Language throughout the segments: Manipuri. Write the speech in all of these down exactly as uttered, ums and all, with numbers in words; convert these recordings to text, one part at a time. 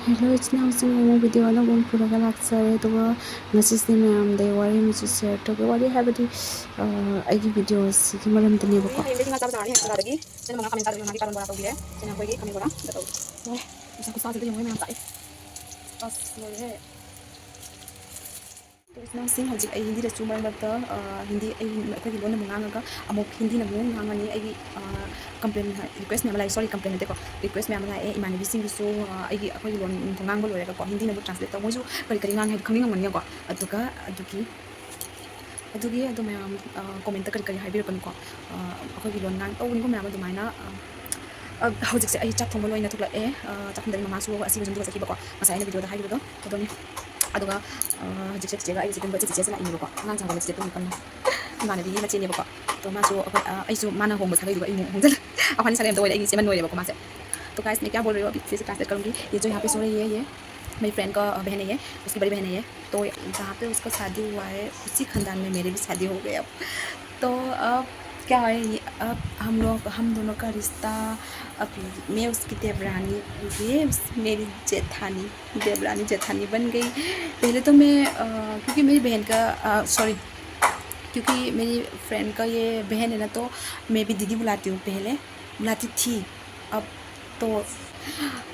ꯍꯦꯜꯂꯣ ꯏꯆꯤꯟ ꯏꯅꯥꯎꯁꯤꯡ, ꯑꯩꯅ ꯚꯤꯗꯤꯑꯣ ꯑꯅꯧꯕ ꯑꯃ ꯄꯨꯔꯒ ꯂꯥꯛꯆꯔꯦ꯫ ꯑꯗꯨꯒ ꯉꯁꯤꯁꯦ ꯃꯌꯥꯝꯗ ꯋꯥꯔꯤ ꯑꯃꯁꯨ ꯁꯤꯌꯔ ꯇꯧꯒꯦ꯫ ꯋꯥꯔꯤ ꯍꯥꯏꯕꯗꯤ, ꯑ, ꯑꯩꯒꯤ ꯚꯤꯗꯤꯑꯣꯁꯤꯒꯤ ꯃꯔꯝꯗꯅꯦꯕꯀꯣ꯫ ꯍꯌꯦꯡꯗꯒꯤ ꯉꯥ ꯆꯥꯕ ꯆꯥꯔꯅꯤ ꯍꯌꯦꯡ ꯁꯟꯗꯥꯗꯒꯤ꯫ ꯁꯤꯅ ꯃꯉꯥ ꯈꯥꯃꯦꯟ ꯆꯥꯗꯣꯏꯅꯦ, ꯃꯥꯒꯤ ꯀꯥꯔꯣꯟ ꯕꯣꯔꯥ ꯇꯧꯕꯤꯔꯦ꯫ ꯁꯤꯅ ꯑꯩꯈꯣꯏꯒꯤ ꯈꯥꯃꯦꯟ ꯕꯣꯔꯥ꯫ ꯁꯤꯗ ꯇꯧ꯫ ꯂꯣꯏꯔꯦ꯫ ꯄꯩꯁꯥ ꯈꯨꯠꯁꯥꯁꯤꯗ ꯌꯦꯡꯉꯨꯅꯦ ꯃꯌꯥꯝ ꯆꯥꯛꯑꯦ꯫ ꯑꯁ, ꯂꯣꯏꯔꯦ꯫ ꯏꯆꯤꯟ ꯏꯅꯥꯎꯁꯤꯡ, ꯍꯧꯖꯤꯛ ꯑꯩ ꯍꯤꯟꯗꯤꯗꯁꯨ ꯃꯔꯛ ꯃꯔꯛꯇ, ꯑ, ꯍꯤꯟꯗꯤ, ꯑꯩ, ꯑꯩꯈꯣꯏꯒꯤ ꯂꯣꯟ ꯑꯃꯨꯛ ꯉꯥꯡꯉꯒ ꯑꯃꯨꯛ ꯍꯤꯟꯗꯤꯅ ꯑꯃꯨꯛ ꯉꯥꯡꯉꯅꯤ꯫ ꯑꯩꯒꯤ, ꯑ, ꯀꯝꯄ꯭ꯂꯦꯟ, ꯔꯤꯀ꯭ꯋꯦꯁ ꯃꯌꯥꯝ ꯑꯃ ꯂꯥꯛꯑꯦ, ꯁꯣꯔꯤ, ꯀꯝꯄ꯭ꯂꯦꯟ ꯅꯠꯇꯦꯀꯣ, ꯔꯤꯀ꯭ꯋꯦꯁ ꯃꯌꯥꯝ ꯑꯃ ꯂꯥꯛꯑꯦ ꯏꯃꯥꯟꯅꯕꯤꯁꯤꯡꯒꯤꯁꯨ, ꯑ, ꯑꯩꯒꯤ, ꯑꯩꯈꯣꯏꯒꯤ ꯂꯣꯟꯗꯣ ꯉꯥꯡꯕ ꯂꯣꯏꯔꯒꯀꯣ ꯍꯤꯟꯗꯤꯅ ꯑꯃꯨꯛ ꯇ꯭ꯔꯥꯟꯁꯂꯦꯠ ꯇꯧ, ꯃꯣꯏꯁꯨ ꯀꯔꯤ ꯀꯔꯤ ꯉꯥꯡꯉꯦ ꯍꯥꯏꯕꯗꯣ ꯈꯪꯅꯤꯡꯉꯝꯒꯅꯤꯀꯣ꯫ ꯑꯗꯨꯒ ꯑꯗꯨꯒꯤ, ꯑꯗꯨꯒꯤ ꯑꯗꯣ ꯃꯌꯥꯝ, ꯑ, ꯀꯣꯃꯦꯟꯇ ꯀꯔꯤ ꯀꯔꯤ ꯍꯥꯏꯕꯤꯔꯛꯀꯅꯤꯀꯣ꯫ ꯑ, ꯑꯩꯈꯣꯏꯒꯤ ꯂꯣꯟ ꯉꯥꯡ ꯇꯧꯕꯅꯤꯀꯣ ꯃꯌꯥꯝ ꯑꯗꯨꯃꯥꯏꯅ꯫ ꯑ, ꯑ, ꯍꯧꯖꯤꯛꯁꯦ ꯑꯩ ꯆꯥꯛ ꯊꯣꯡꯕ ꯂꯣꯏꯅ ꯊꯣꯛꯂꯛꯑꯦ꯫ ꯑ, ꯆꯥꯛꯈꯨꯝꯗꯒꯤ ꯃꯃꯥꯁꯨ ꯑꯁꯤꯕ ꯌꯨꯝꯗꯨꯗ ꯆꯠꯈꯤꯕꯀꯣ, ꯉꯁꯥꯏ ꯑꯩꯅ ꯚꯤꯗꯤꯑꯣꯗ ꯍꯥꯏꯈꯤꯕꯗꯣ ꯑꯗꯨꯅꯤ꯫ ꯑꯗꯨꯒ, ꯑ, ꯍꯧꯖꯤꯛꯁꯦ ꯆꯤꯆꯦꯒ ꯑꯩꯒꯁꯦ ꯇꯨꯝꯕ ꯆꯤꯆꯦꯁꯦ ꯂꯥꯛꯏꯅꯦꯕꯀꯣ, ꯑꯉꯥꯡ ꯁꯥꯕ ꯆꯤꯆꯦ ꯇꯨꯝꯃꯤ ꯀꯟꯅ꯫ ꯏꯃꯥꯟꯅꯕꯤꯒꯤ ꯃꯆꯦꯅꯦꯕꯀꯣ꯫ ꯑꯗꯣ ꯃꯥꯁꯨ ꯑꯩꯈꯣꯏ, ꯑ, ꯑꯩꯁꯨ ꯃꯥꯅ ꯍꯣꯡꯕ ꯁꯥꯒꯩꯗꯨꯒ ꯑꯩ ꯑꯃꯨꯛ ꯍꯣꯡꯖꯜꯂꯦ꯫ ꯑꯩꯈꯣꯏꯅꯤ ꯁꯥꯒꯩ ꯑꯝꯇ ꯑꯣꯏꯔꯦ, ꯑꯩꯒꯤ ꯏꯆꯦ ꯃꯟ ꯑꯣꯏꯔꯦꯕꯀꯣ ꯃꯥꯁꯦ꯫ तो गाइस, मैं क्या बोल रही हूँ, अभी फिर से ट्रांसलेट करूँगी। ये जो यहाँ पे सो रही है, ये मेरी फ्रेंड का, अ, बहन है ये, उसकी बड़ी बहन है ये। तो जहाँ पे उसका शादी हुआ है, उसी खानदान में मेरी भी शादी हो गई अब। तो अब क्या है, ये अब हम लोग, हम दोनों का रिश्ता, अब मैं उसकी देवरानी, ये उस-, मेरी जेठानी, देवरानी जेठानी बन गई। पहले तो मैं, अ, क्योंकि मेरी बहन का, अ, सॉरी, क्योंकि मेरी फ्रेंड का ये बहन है ना, तो मैं भी दीदी बुलाती हूँ, पहले बुलाती थी, अब तो,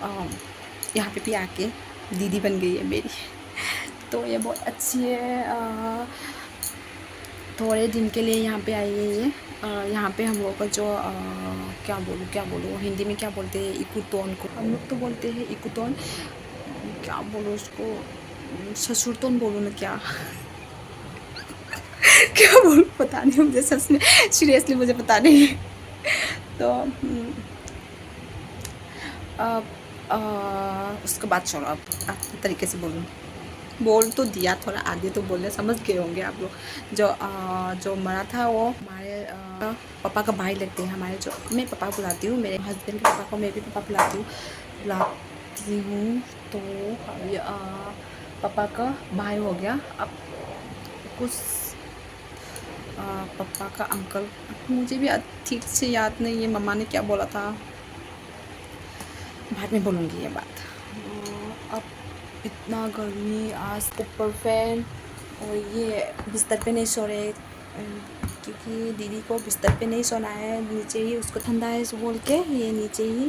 अ, यहाँ पे भी आके दीदी बन गई है मेरी। तो ये बहुत अच्छी है। अ, थोड़े दिन के लिए यहाँ पे आई है ये। अ, यहाँ पे हम लोग का जो, अ, क्या बोलूँ, क्या बोलूँ, हिंदी में क्या बोलते हैं इकुतोन को? हम लोग तो बोलते हैं इकुतोन, क्या बोलो उसको, ससुरतोन बोलो ना क्या? क्या बोलूँ, पता नहीं मुझे सच में, सीरियसली मुझे पता नहीं। तो, हम्म, अब, अ, उसके बाद छोड़ो, अब, अब तरीके से बोलूँ। बोल तो दिया, थोड़ा आधे तो बोले, समझ गए होंगे आप लोग। जो, अ, जो मरा था वो हमारे, अ, पापा का भाई लगते हैं हमारे, जो मैं पापा बुलाती हूँ, मेरे हस्बैंड के पापा को मैं भी पापा बुलाती हूँ, बुलाती हूँ। तो ये, अ, पापा का भाई हो गया। अब कुछ, अ, पापा का अंकल, मुझे भी ठीक से याद नहीं है मम्मा ने क्या बोला था, बाद में बोलूँगी ये बात। अब इतना गर्मी, आज ऊपर फैन और ये बिस्तर पे नहीं सो रहे, अम, क्योंकि दीदी को बिस्तर पे नहीं सोना है, नीचे ही उसको ठंडा है बोल के ये नीचे ही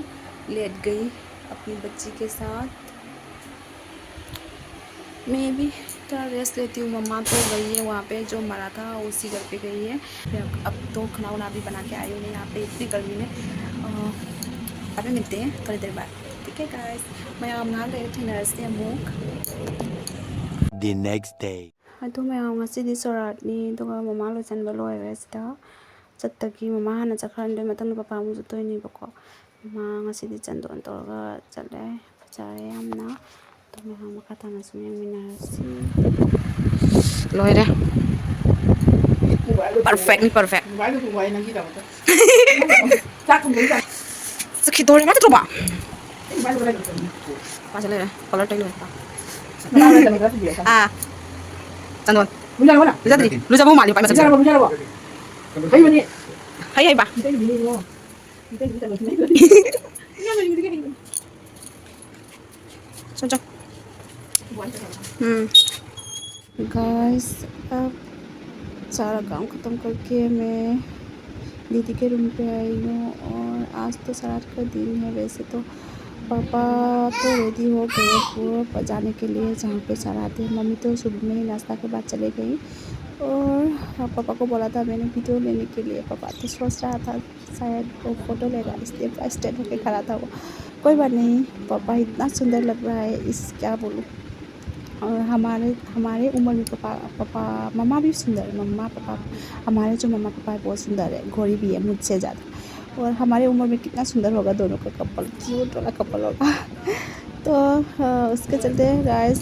लेट गई अपनी बच्ची के साथ। मैं भी थोड़ा रेस्ट लेती हूँ। मम्मा तो गई है वहाँ पे, जो मरा था उसी घर पे गई है। फिर अब, अब तो खाना वाना भी बना के आई हूँ मैं यहाँ पे इतनी गर्मी में। अ, अभी मिलते हैं थोड़ी देर बाद, ठीक है गाइस? मैं अब नहा गई थी नर्स से अमुक। The next day. ꯑꯗꯨ ꯃꯌꯥꯝ ꯉꯁꯤꯗꯤ ꯁꯣꯔꯥꯠꯅꯤ, ꯑꯗꯨꯒ ꯃꯃꯥ ꯂꯣꯏꯁꯟꯕ ꯂꯣꯏꯔꯦ ꯁꯤꯗ꯫ ꯆꯠꯇꯒꯤ ꯃꯃꯥ ꯍꯥꯟꯅ ꯆꯠꯈ꯭ꯔꯅꯤ, ꯑꯗꯨꯒꯤ ꯃꯊꯪꯗ ꯄꯄꯥ ꯑꯃꯨꯛ ꯆꯠꯇꯣꯏꯅꯦꯕꯀꯣ꯫ ꯃꯃꯥ ꯉꯁꯤꯗꯤ ꯆꯟꯗꯣꯟ ꯇꯧꯔꯒ ꯆꯠꯂꯦ꯫ ꯐꯖꯔꯦ ꯌꯥꯝꯅ꯫ ꯑꯗꯨ ꯃꯌꯥꯝ ꯃꯈꯥ ꯇꯥꯅ ꯁꯨꯝ ꯌꯦꯡꯃꯤꯟꯅꯔꯁꯤ꯫ ꯂꯣꯏꯔꯦ꯫ Perfectꯅꯤ, perfect꯫ ꯆꯥꯛ ꯊꯣꯡꯕꯩ ꯆꯥꯛ꯫ ꯆꯠꯈꯤꯗꯣꯔꯦ, ꯃꯥ ꯆꯠꯇ꯭ꯔꯣꯕ? ꯃꯥ ꯆꯠ ꯂꯩꯔꯦ, color ꯇꯩ ꯂꯣꯏꯔꯦ꯫ ꯑꯥ꯫ ꯆꯟꯗꯣꯟ꯫ ꯂꯨꯖꯔꯕꯣ ꯅꯪ? ꯂꯨꯖꯗ꯭ꯔꯤ꯫ ꯂꯨꯖꯕ ꯃꯥꯜꯂꯤ, ꯄꯥꯏ ꯃꯆꯠ꯫ ꯂꯨꯖꯔꯕꯣ, ꯂꯨꯖꯔꯕꯣ? ꯍꯩꯕꯅꯤ꯫ ꯍꯩ ꯍꯩꯕ꯫ ꯏꯇꯩꯒꯤꯗꯤ ꯌꯦꯡꯉꯣ꯫ ꯏꯇꯩꯒꯤꯗꯤ ꯀꯩꯅꯣ ꯁꯤꯟꯅꯩ꯫ ꯏꯌꯥꯝꯕꯒꯤꯗꯤ ꯀꯩ ꯍꯩꯕꯅꯤ? चल, चल। हम्म। गाइस, अब सारा काम ख़त्म करके मैं दीदी के रूम पे आई हूँ और आज तो श्राद्ध का दिन है। वैसे तो पापा तो रेडी हो गए पूरा जाने के लिए जहाँ पे श्राद्ध है। मम्मी तो सुबह में ही नाश्ता के बाद चले गई और पापा को बोला था मैंने वीडियो लेने के लिए। पापा तो सोच रहा था शायद वो फ़ोटो लेगा, स्टेप बाय स्टेप होके खड़ा था वो। कोई बात नहीं, पापा इतना सुंदर लग रहा है, इस क्या बोलूँ। और हमारे हमारे उम्र में पापा पापा मम्मा भी सुंदर है, मम्मा पापा, हमारे जो मम्मा पापा है बहुत सुंदर है, गोरी भी है मुझसे ज़्यादा। और हमारे उम्र में कितना सुंदर होगा दोनों का कपल, क्यूट वाला कपल होगा। तो अ, उसके चलते गाइस,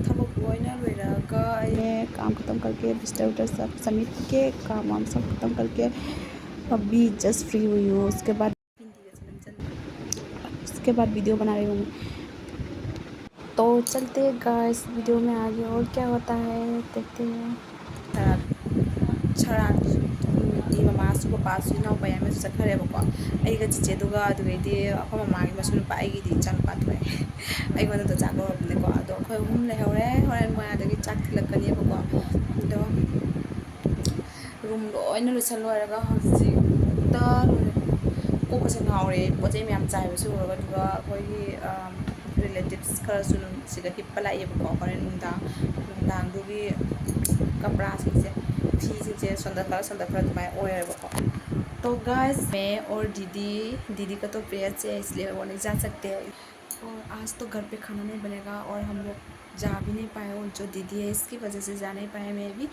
ꯊꯕꯛ ꯂꯣꯏꯅ ꯂꯣꯏꯔꯒ ꯑꯩꯅ काम ख़त्म करके बिस्तर उस्तर सब समेट के काम वाम सब ख़त्म करके अभी जस्ट फ्री हुई हूँ। उसके बाद उसके बाद वीडियो बना रही हूँ मैं। तो चलते हैं गाइस वीडियो में आगे, और क्या होता है देखते हैं। ꯁꯣꯔꯥꯠ, ꯁꯣꯔꯥꯠꯀꯤ ꯃꯃꯥꯁꯨ ꯄꯄꯥꯁꯨ ꯏꯅꯥꯎꯄꯥ ꯌꯥꯏꯃꯁꯨ ꯆꯠꯈ꯭ꯔꯦꯕꯀꯣ꯫ ꯑꯩꯒ ꯆꯤꯆꯦꯗꯨꯒ, ꯑꯗꯨꯗꯩꯗꯤ ꯑꯩꯈꯣꯏ ꯃꯃꯥꯒꯤ ꯃꯁꯨ ꯅꯨꯄꯥ, ꯑꯩꯒꯤꯗꯤ ꯏꯆꯥ ꯅꯨꯄꯥ ꯊꯣꯛꯑꯦ꯫ ꯑꯩꯉꯣꯟꯗ ꯆꯥꯛ ꯀꯧꯔꯕꯅꯦꯀꯣ꯫ ꯑꯗꯣ ꯑꯩꯈꯣꯏ ꯑꯍꯨꯝ ꯂꯩꯍꯧꯔꯦ꯫ ꯍꯣꯔꯦꯟ ꯃꯣꯏ ꯑꯗꯒꯤ ꯆꯥꯛ ꯊꯤꯜꯂꯛꯀꯅꯦꯕꯀꯣ꯫ ꯑꯗꯣ ꯔꯨꯝ ꯂꯣꯏꯅ ꯂꯣꯏꯁꯜ ꯂꯣꯏꯔꯒ ꯍꯧꯖꯤꯛꯇ ꯂꯣꯏꯔꯦ꯫ ꯀꯣꯛꯀꯁꯦ ꯉꯥꯎꯔꯦ, ꯄꯣꯠ ꯆꯩ ꯃꯌꯥꯝ ꯆꯥꯏꯕꯁꯨ ꯎꯔꯒ꯫ ꯑꯗꯨꯒ ꯑꯩꯈꯣꯏꯒꯤ, ꯑ, ꯔꯤꯂꯦꯇꯤꯞꯁ ꯈꯔꯁꯨ ꯑꯗꯨꯝ ꯁꯤꯗ ꯍꯤꯞꯄ ꯂꯥꯛꯑꯦꯕꯀꯣ꯫ ꯍꯣꯔꯦꯟ ꯅꯨꯡꯗꯥꯡ, ꯅꯨꯡꯗꯥꯡꯗꯨꯒꯤ ꯀꯄ꯭ꯔꯥꯁꯤꯡꯁꯦ, ꯐꯤꯁꯤꯡꯁꯦ ꯁꯣꯟꯗꯈꯔ ꯁꯣꯟꯗꯈꯔ ꯑꯗꯨꯃꯥꯏꯅ ꯑꯣꯏꯔꯦꯕꯀꯣ꯫ तो गाइस, मैं और दीदी, दीदी का तो पीरियड्स है, इसलिए वो नहीं जा सकते। और आज तो घर पे खाना नहीं बनेगा और हम लोग जा भी नहीं पाए, और जो दीदी है इसकी वजह से जा नहीं पाए मैं भी।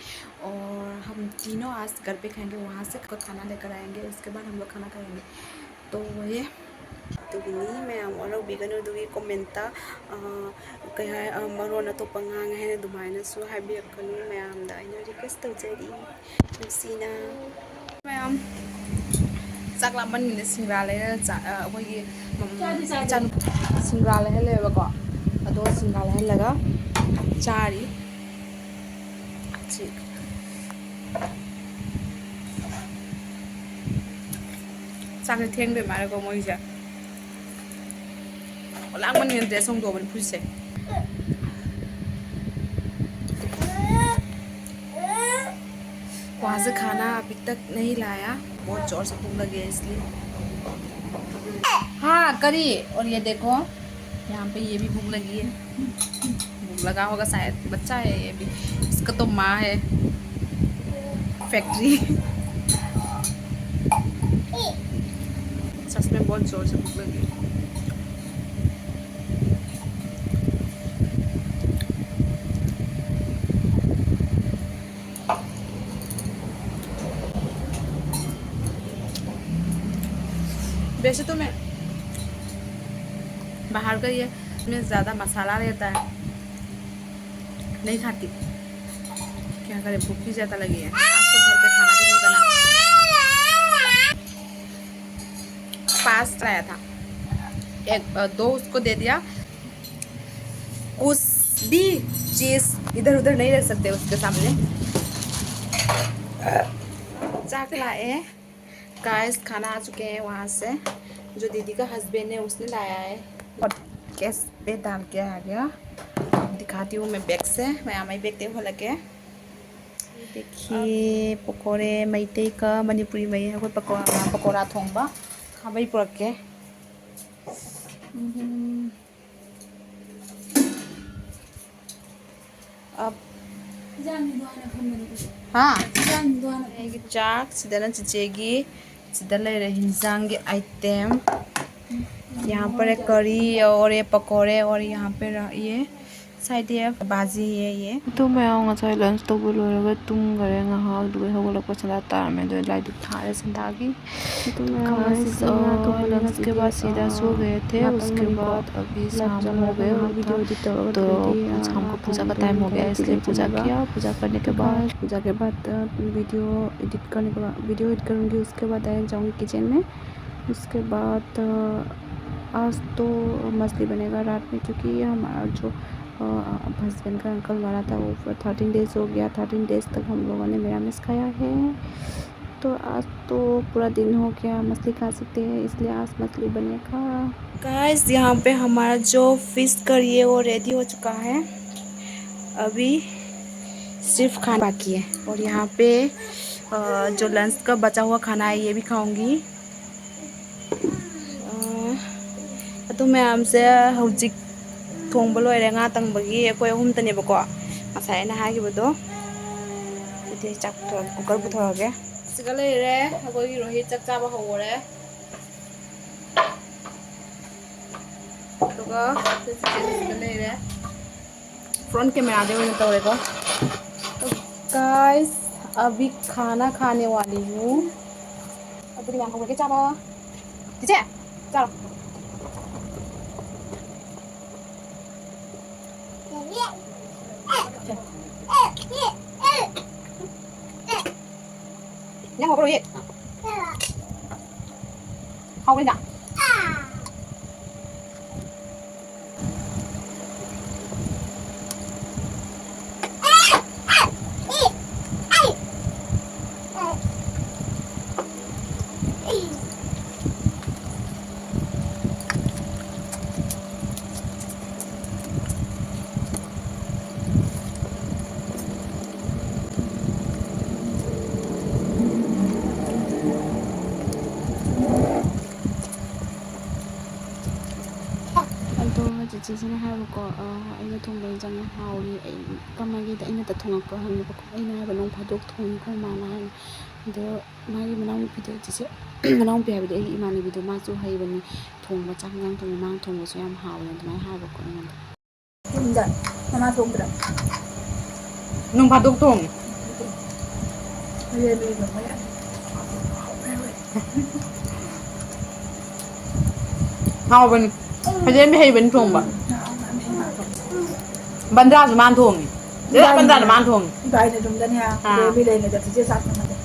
और हम तीनों आज घर पे खाएंगे, वहाँ से खाना लेकर आएंगे, उसके बाद हम लोग खाना खाएंगे। तो ये ꯑꯗꯨꯒꯤꯅꯤ ꯃꯌꯥꯝ ꯋꯥꯔꯧꯕꯤꯒꯅꯨ꯫ ꯑꯗꯨꯒꯤ ꯀꯣꯃꯦꯟꯇ, ꯑ, ꯀꯩ ꯍꯥꯏ, ꯑ, ꯃꯔꯣꯟ ꯑꯇꯣꯞꯄ ꯉꯥꯡꯉꯦ ꯍꯥꯏꯅ ꯑꯗꯨꯃꯥꯏꯅꯁꯨ ꯍꯥꯏꯕꯤꯔꯛꯀꯅꯨ꯫ ꯃꯌꯥꯝꯗ ꯑꯩꯅ ꯔꯤꯀ꯭ꯋꯦꯁ ꯇꯧꯖꯔꯤ ꯅꯨꯡꯁꯤꯅ꯫ ꯃꯌꯥꯝ ꯆꯥꯛ ꯂꯥꯝꯃꯟꯒꯤꯅ ꯁꯤꯡꯒ꯭ꯔꯥ ꯂꯩꯔ ꯆꯥ-, ꯑ, ꯑꯩꯈꯣꯏꯒꯤ, ꯎꯝ, ꯆꯥꯗꯤ ꯆꯥꯗꯦ꯫ ꯏꯆꯥꯅꯨ-, ꯁꯤꯡꯒ꯭ꯔꯥ ꯂꯩꯍꯜꯂꯦꯕꯀꯣ꯫ ꯑꯗꯣ ꯁꯤꯡꯒ꯭ꯔꯥ ꯂꯩꯍꯜꯂꯒ ꯆꯥꯔꯤ꯫ ꯁꯤ ꯆꯥꯛꯁꯦ ꯊꯦꯡꯗꯣꯏ ꯃꯥꯜꯂꯦꯀꯣ ꯃꯣꯏꯁꯦ꯫ ꯂꯥꯡꯃꯟꯒꯤꯅ ꯗ꯭ꯔꯦꯁ ꯍꯣꯡꯗꯣꯛꯑꯕꯅꯤ ꯐꯨꯔꯤꯠꯁꯦ꯫ वहाँ से खाना अभी तक नहीं लाया, बहुत जोर से भूख लगी है इसलिए। हाँ करी। और ये देखो, यहाँ पे ये भी भूख लगी है। भूख लगा होगा शायद, बच्चा है ये भी। इसका तो माँ है फैक्ट्री। सच में बहुत जोर से भूख लगी है। वैसे तो मैं बाहर का ये, इसमें ज़्यादा मसाला रहता है, नहीं खाती। क्या करें, भूख भी ज़्यादा लगी है। आज तो घर पे खाना भी नहीं बना। पास लाया था, एक, अ, दो उसको दे दिया। कुछ भी चीज़ इधर उधर नहीं रख सकते उसके सामने। चाक लाए। गाइस, खाना आ चुके हैं वहाँ से, जो दीदी का हस्बैंड है, उसने लाया है। और गैस पे डाल के आ गया। दिखाती हूँ मैं बैक से, मैं आमाई बैक देखो लगे। देखिए पकोड़े, मैते का मणिपुरी में है कोई पकोड़ा, पकोड़ा थोंबा। हाँ भाई, पकौड़े। अब ꯍꯥ? ꯑꯩꯒꯤ ꯆꯥꯛ, ꯁꯤꯗꯅ ꯆꯤꯆꯦꯒꯤ, ꯁꯤꯗ ꯂꯩꯔꯦ ꯍꯤꯟꯖꯥꯡꯒꯤ ꯑꯥꯏꯇꯦꯝ꯫ यहाँ पर एक कढ़ी और ये पकोड़े और यहाँ पे रह-, ये शायद ये भाजी है ये। ꯑꯗꯨ ꯃꯌꯥꯝ ꯉꯁꯥꯏ ꯂꯟꯁ ꯇꯧꯕ ꯂꯣꯏꯔꯒ ꯇꯨꯝꯈꯔꯦ ꯉꯥꯏꯍꯥꯛ, ꯑꯗꯨꯒ ꯍꯧꯒꯠꯂꯛꯄ ꯁꯟꯗꯥ ꯇꯥꯔꯝꯃꯦ, ꯑꯗꯨ ꯂꯥꯏꯗꯨꯛ ꯊꯥꯔꯦ ꯁꯟꯗꯥꯒꯤ꯫ तो मैं आज, अ, लंच के बाद सीधा सो गए थे। उसके बाद अभी शाम हो गए और था, तो शाम को पूजा का टाइम हो गया, इसलिए पूजा किया। पूजा करने के बाद, पूजा के बाद, अ, वीडियो एडिट करने के बाद, वीडियो एडिट करूँगी, उसके बाद डायरेक्ट जाऊँगी किचन में। उसके बाद, अ, आज तो मछली बनेगा रात में, क्योंकि ये हमारा जो, अ, हस्बैंड का अंकल मरा था, वो थर्टीन डेज हो गया। थर्टीन डेज तक हम लोगों ने निरामिष खाया है। तो आज तो पूरा दिन हो गया, मछली खा सकते हैं, इसलिए आज मछली बनेगा। गाइस, यहाँ पे हमारा जो फिश करी है, वो रेडी हो चुका है। अभी सिर्फ खाना बाकी है। और यहाँ पे, अ, जो लंच का बचा हुआ खाना है, ये भी खाऊंगी। ꯑ, ꯑꯗꯨ ꯃꯌꯥꯝꯁꯦ ꯍꯧꯖꯤꯛ ꯊꯣꯡꯕ ꯂꯣꯏꯔꯦ꯫ ꯉꯥ ꯇꯪꯕꯒꯤ ꯑꯩꯈꯣꯏ ꯑꯍꯨꯝꯇꯅꯦꯕꯀꯣ, ꯉꯁꯥꯏ ꯑꯩꯅ ꯍꯥꯏꯈꯤꯕꯗꯣ꯫ ꯑꯗꯨꯗꯤ ꯆꯥꯛ ꯄꯨꯊꯣꯔꯛ-, ꯀꯨꯀꯔ ꯄꯨꯊꯣꯔꯛꯑꯒꯦ꯫ ꯁꯤꯒ ꯂꯩꯔꯦ, ꯑꯩꯈꯣꯏꯒꯤ ꯔꯣꯍꯤꯠ ꯆꯥꯛ ꯆꯥꯕ ꯍꯧꯔꯦ꯫ ꯑꯗꯨꯒ ꯁꯤꯒ ꯂꯩꯔꯦ꯫ ꯐ꯭ꯔꯟ ꯀꯦꯃꯦꯔꯥꯗꯩ ꯑꯣꯏꯅ ꯇꯧꯔꯦꯀꯣ꯫ गाइस, अभी खाना खाने वाली हूँ। ꯑꯗꯨꯗꯤ ꯃꯌꯥꯝ ꯍꯧꯔꯒꯦ ꯆꯥꯕ꯫ ꯆꯤꯆꯦ, ꯆꯥꯔꯣ꯫ ꯅꯪ ꯍꯧꯔꯣꯏꯌꯦ꯫ ꯍꯧꯔꯣꯏꯗ꯫ ꯆꯤꯆꯦꯁꯤꯅ ꯍꯥꯏꯕꯀꯣ, "ꯑꯩꯅ ꯊꯣꯡꯕ ꯏꯟꯁꯥꯡ ꯌꯥꯝ ꯍꯥꯎꯏ, ꯑꯩ ꯀꯃꯥꯏꯒꯤꯗ ꯑꯩꯅ ꯊꯣꯡꯉꯛꯄ ꯍꯪꯉꯦꯕꯀꯣ꯫ ꯑꯩꯅ ꯍꯥꯏꯕ, "ꯅꯣꯡ ꯐꯥꯗꯣꯛ ꯊꯣꯡꯉꯤꯀꯣ ꯏꯃꯥꯅ" ꯍꯥꯏꯅ꯫ ꯑꯗꯣ ꯃꯥꯒꯤ ꯃꯅꯥꯎꯅꯨꯄꯤꯗꯣ, ꯆꯤꯆꯦ, ꯃꯅꯥꯎꯅꯨꯄꯤ ꯍꯥꯏꯕꯗꯤ ꯑꯩꯒꯤ ꯏꯃꯥꯟꯅꯕꯤꯗꯣ, ꯃꯥꯁꯨ ꯍꯩꯕꯅꯤ ꯊꯣꯡꯕ, ꯆꯥꯛ ꯏꯟꯁꯥꯡ ꯊꯣꯡꯕ, ꯃꯥꯅ ꯊꯣꯡꯕꯁꯨ ꯌꯥꯝ ꯍꯥꯎꯋꯦ ꯑꯗꯨꯃꯥꯏꯅ ꯍꯥꯏꯕꯀꯣ ꯑꯩꯉꯣꯟꯗ꯫ ꯌꯨꯝꯗ ꯃꯃꯥ ꯊꯣꯡꯕꯗ꯫ ꯅꯣꯡ ꯐꯥꯗꯣꯛ ꯊꯣꯡꯉꯤ꯫ ꯍꯥꯎꯕꯅꯤ꯫ ꯐꯖꯅ ꯍꯩꯕꯅꯤ ꯊꯣꯡꯕ꯫ ꯕꯟꯗ꯭ꯔꯥꯁꯨ ꯃꯥꯅ ꯊꯣꯡꯉꯤ꯫ ꯕꯟꯗ꯭ꯔꯥꯁꯨ ꯃꯥꯅ ꯊꯣꯡꯉꯤ꯫ ꯏꯕꯥꯏꯅ ꯌꯨꯝꯗꯅꯦ꯫ ꯑꯥ꯫ ꯂꯩꯃꯤ ꯂꯩꯃꯤꯗ ꯆꯤꯆꯦ ꯆꯥꯛ ꯊꯣꯡꯍꯜꯂꯦ꯫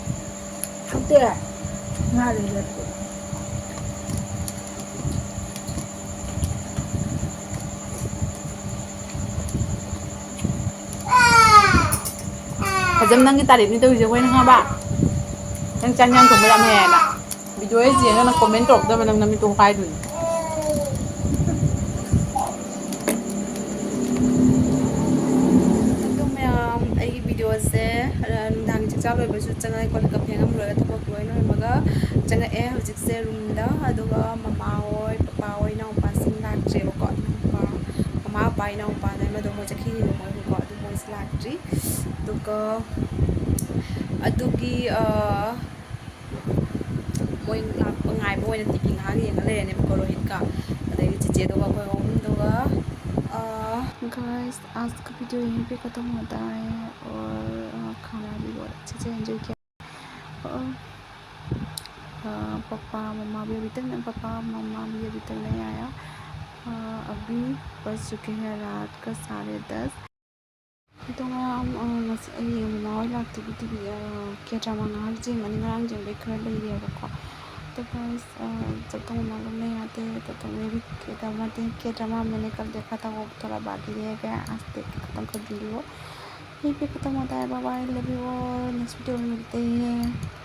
ꯍꯥꯎꯇꯦ꯫ ꯉꯥ ꯂꯩꯔꯦ꯫ ꯐꯖꯅ ꯅꯪꯒꯤ ꯇꯥꯔꯤꯞꯅꯤ ꯇꯧꯔꯤꯁꯦ ꯑꯩꯈꯣꯏꯅ, ꯈꯪꯉꯕ? ꯅꯪ ꯆꯥꯛ ꯏꯟꯖꯥꯡ ꯊꯣꯡꯕ ꯌꯥꯝ ꯍꯩ ꯍꯥꯏꯅ꯫ ꯚꯤꯗꯤꯑꯣ ꯌꯦꯡꯉꯒ ꯅꯪ ꯀꯣꯃꯦꯟ ꯇꯧꯔꯛꯇꯕ ꯅꯪ ꯅꯃꯤꯠꯇꯣ ꯀꯥꯏꯗꯣꯏꯅꯤ꯫ ꯑꯗꯣ ꯃꯌꯥꯝ, ꯑꯩꯒꯤ ꯚꯤꯗꯤꯑꯣꯁꯦ, ꯑ, ꯅꯨꯡꯗꯥꯡꯒꯤ ꯆꯥꯛ ꯆꯥ ꯂꯣꯏꯕꯁꯨ ꯆꯪꯉꯛꯑꯦ, ꯀꯣꯜ ꯂꯤꯛꯀ ꯐꯦꯡꯉꯝ ꯂꯣꯏꯔꯒ ꯊꯕꯛ ꯂꯣꯏ ꯂꯣꯏꯔꯝꯃꯒ ꯆꯪꯉꯛꯑꯦ ꯍꯧꯖꯤꯛꯁꯦ ꯔꯨꯝꯗ꯫ ꯑꯗꯨꯒ ꯃꯃꯥ ꯍꯣꯏ, ꯄꯄꯥ ꯍꯣꯏ, ꯏꯅꯥꯎꯄꯥꯁꯤꯡ ꯂꯥꯛꯇ꯭ꯔꯦꯕꯀꯣ꯫ ꯏꯅꯥꯎꯄꯥ, ꯃꯃꯥ, ꯄꯄꯥ, ꯏꯅꯥꯎꯄꯥꯅꯦ ꯑꯃꯗꯣ, ꯃꯣꯏ ꯆꯠꯈꯤꯅꯦꯕ ꯃꯣꯏ ꯑꯍꯨꯝꯀꯣ꯫ ꯑꯗꯨ ꯃꯣꯏꯁꯦ ꯂꯥꯛꯇ꯭ꯔꯤ꯫ ꯑꯗꯨꯒ ꯑꯗꯨꯒꯤ, ꯑ, ꯃꯣꯏ ꯂꯥꯛꯄ ꯉꯥꯏꯕ ꯑꯣꯏꯅ ꯇꯤ ꯚꯤ ꯉꯥꯏꯍꯥꯛ ꯌꯦꯡꯉ ꯂꯩꯔꯅꯦꯕꯀꯣ, ꯔꯣꯍꯤꯠꯀ꯫ ꯑꯗꯒꯤ ꯆꯤꯆꯦꯗꯨꯒ ꯑꯩꯈꯣꯏ ꯑꯍꯨꯝꯗꯨꯒ, ꯑ, Guys, आज का वीडियो यहीं पे ख़त्म होता है और, अ, खाना भी बहुत अच्छे से एंजॉय किया। और, अ, पापा मम्मा भी अभी तक नहीं, पापा मम्मा भी अभी तक नहीं आया। अ, अभी बज चुके हैं रात का साढ़े दस। ꯑꯗꯨꯒ, ꯑ, ꯉꯁꯤ ꯑꯩ ꯃꯃꯥ ꯍꯣꯏ ꯂꯥꯛꯇꯕꯒꯤ ꯇꯤ ꯚꯤ, ꯑ, ꯀꯦ ꯗ꯭ꯔꯃꯥ ꯉꯥꯏꯍꯥꯛ ꯌꯦꯡꯉꯅꯤ, ꯉꯔꯥꯡ ꯌꯦꯡꯕꯩ ꯈꯔ ꯂꯩꯔꯤꯑꯕꯀꯣ꯫ ꯑꯗꯣ guys, ꯑ, जब तक मम्मा लोग नहीं आते, तब तक मैं भी, क्या कहते हैं, के ड्रामा मैंने कल देखा था, वो थोड़ा बाकी रह गया, आज देख के ख़त्म कर दूँगी वो। यहीं पे ख़त्म होता है। Bye bye, love you all, next video में मिलते हैं।